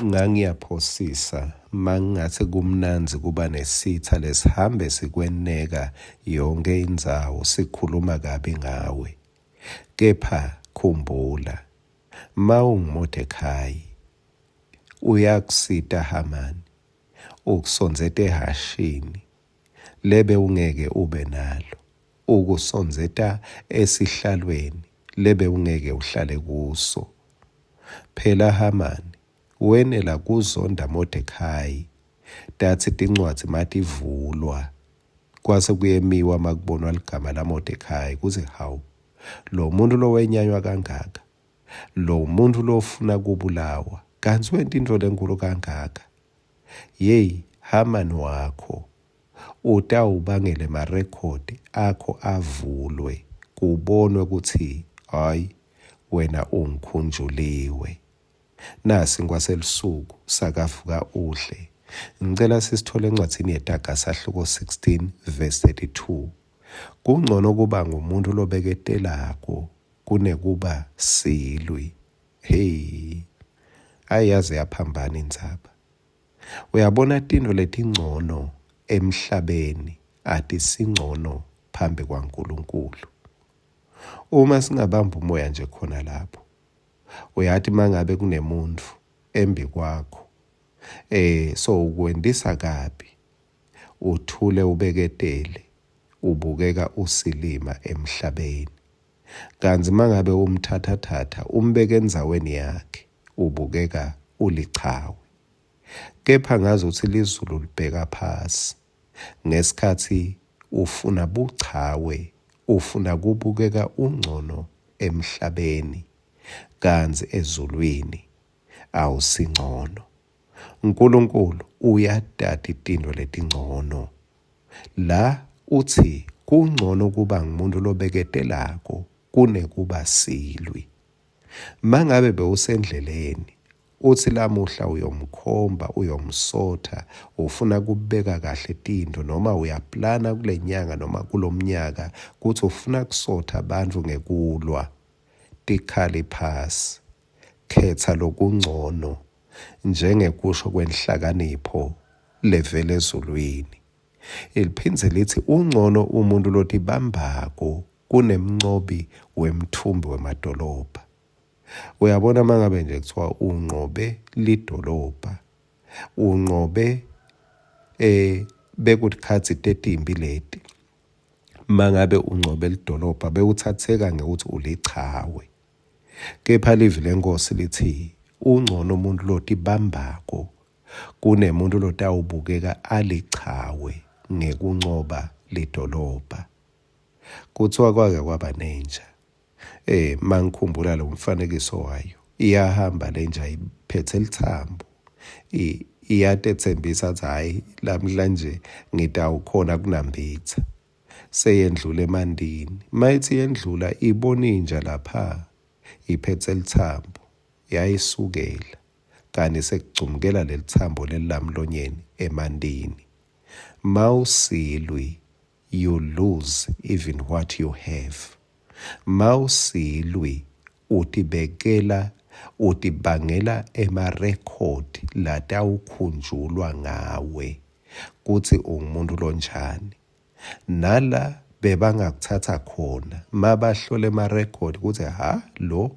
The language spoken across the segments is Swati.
Ngangiyaphosisa mangingatsi kumnandzi kuba nesitsa lesihambe sikweneka yonkhe indzawo sikhuluma kabi ngawe. Kepha khumbula, mawunguModekhayi, uyakusita Hamani, ukusondzeta ehhashini lebewungeke ube nalo, ukusondzeta esihlalweni lebewungeke uhlale kuso. Phela Hamani wenela kuzonda Modekhayi, tatsi tincwadzi mativulwa, kwase kuyemiwa makubonwa ligama laModekhayi kutsi hawu, lo muntfu lowenyanywa kangaka, lo muntfu lofuna kubulawa, kantsi wenta intfo lenkhulu kangaka. Yeyi, Hamani wakho utawubangela emarekhodi akho avulwe kubonwe kutsi hhayi wena ungikhunjuliwe. Nasi sinkwa selusuku sakavuka udle. Ngicela sisithole encwadzini yeTaga sahluko 16 verse 32. Kungcono kuba ngumuntu lobeketelako kunekuba silwi. Hey, ayi yaze yaphambana indzaba. Uyabona tintfo letingcono emhlabeni atisingcono phambi kwaNkulunkulu. Uma singabamba umoya nje khona lapho, uyati mangabe kunemuntfu embi kwakho so ukwentisa kabi, uthule ubeketele, ubukeka usilima emhlabeni. Kantsi mangabe umthathathatha umbeke endzaweni yakhe, ubukeka ulichawe. Kepha ngazuthi lizulu libheka phasi ngesikhatsi ufuna buchawe, ufuna kubukeka ungcono emhlabeni, kantsi ezulwini awusingcono. Nkulunkulu uyatati tintfo letingcono. La utsi kungcono kuba ngumuntu lobeketelako kunekuba silwi. Mangabe bewusendleleni utsi lamuhla uyomkhomba, uyomsotha, ufuna kubeka kahle tintfo noma uyaplana kulenyanga noma kulomnyaka kutsi ufuna kusotha bantfu ngekulwa, tikhali phasi, khetsa lokungcono njengekusho kwenhlakanipho levela ezulwini. Liphindze litsi ungcono umuntu lotibambako kunemncobi wemtfumbi wemadolobha. Uyabona mangabe nje kuthiwa unqobe lidolobha, unqobe bekutikhatsi tetimbi leti. Mangabe unqobe lidolobha bewuthatheka ngekuthi ulichawe. Kepha livi leNkhosi litsi ungcono umuntu lotibambako kunemuntu lotawubukeka alichawe ngekuncoba lidolobha. Kuthiwa kwake kwaba nenja. Mangikhumbula lo mfanekiso wayo, iyahamba lenja iphethe litsambo. Iyatetsembisa athi hhayi lamhlanje ngitawukhona kunambitha. Seyendlula emantini. Mayithi yendlula ibona inja lapha iphethe litsambo, yayisukela kani sekugcumkela lelitsambo leli lamlonyeni emantini. Mawusilwi you lose even what you have. Mawusilwi utibekela utibangela emarekhodi latawukhunjulwa ngawe kutsi ungumuntu lonjani. Nala bebangakuthatha khona mabahlola emarekhodi kutsi ha lo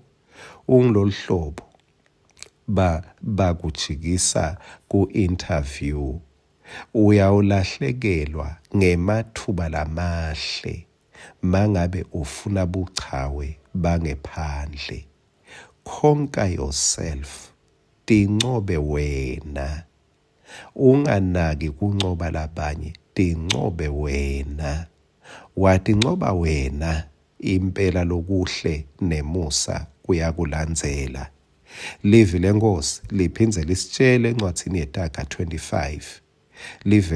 ungilolu hlobo, bakujikisa ku-interview. Uyawulahlekelwa ngematfuba lamahle mangabe ufuna buchawe bangephandle. Conquer yourself, tincobe wena. Unganaki kuncoba labanye, tincobe wena. Watincoba wena, impela lokuhle nemusa kuyakulandzela. Livi leNkhosi liphindze lisitshele encwadzini yeTaga 25 livesi.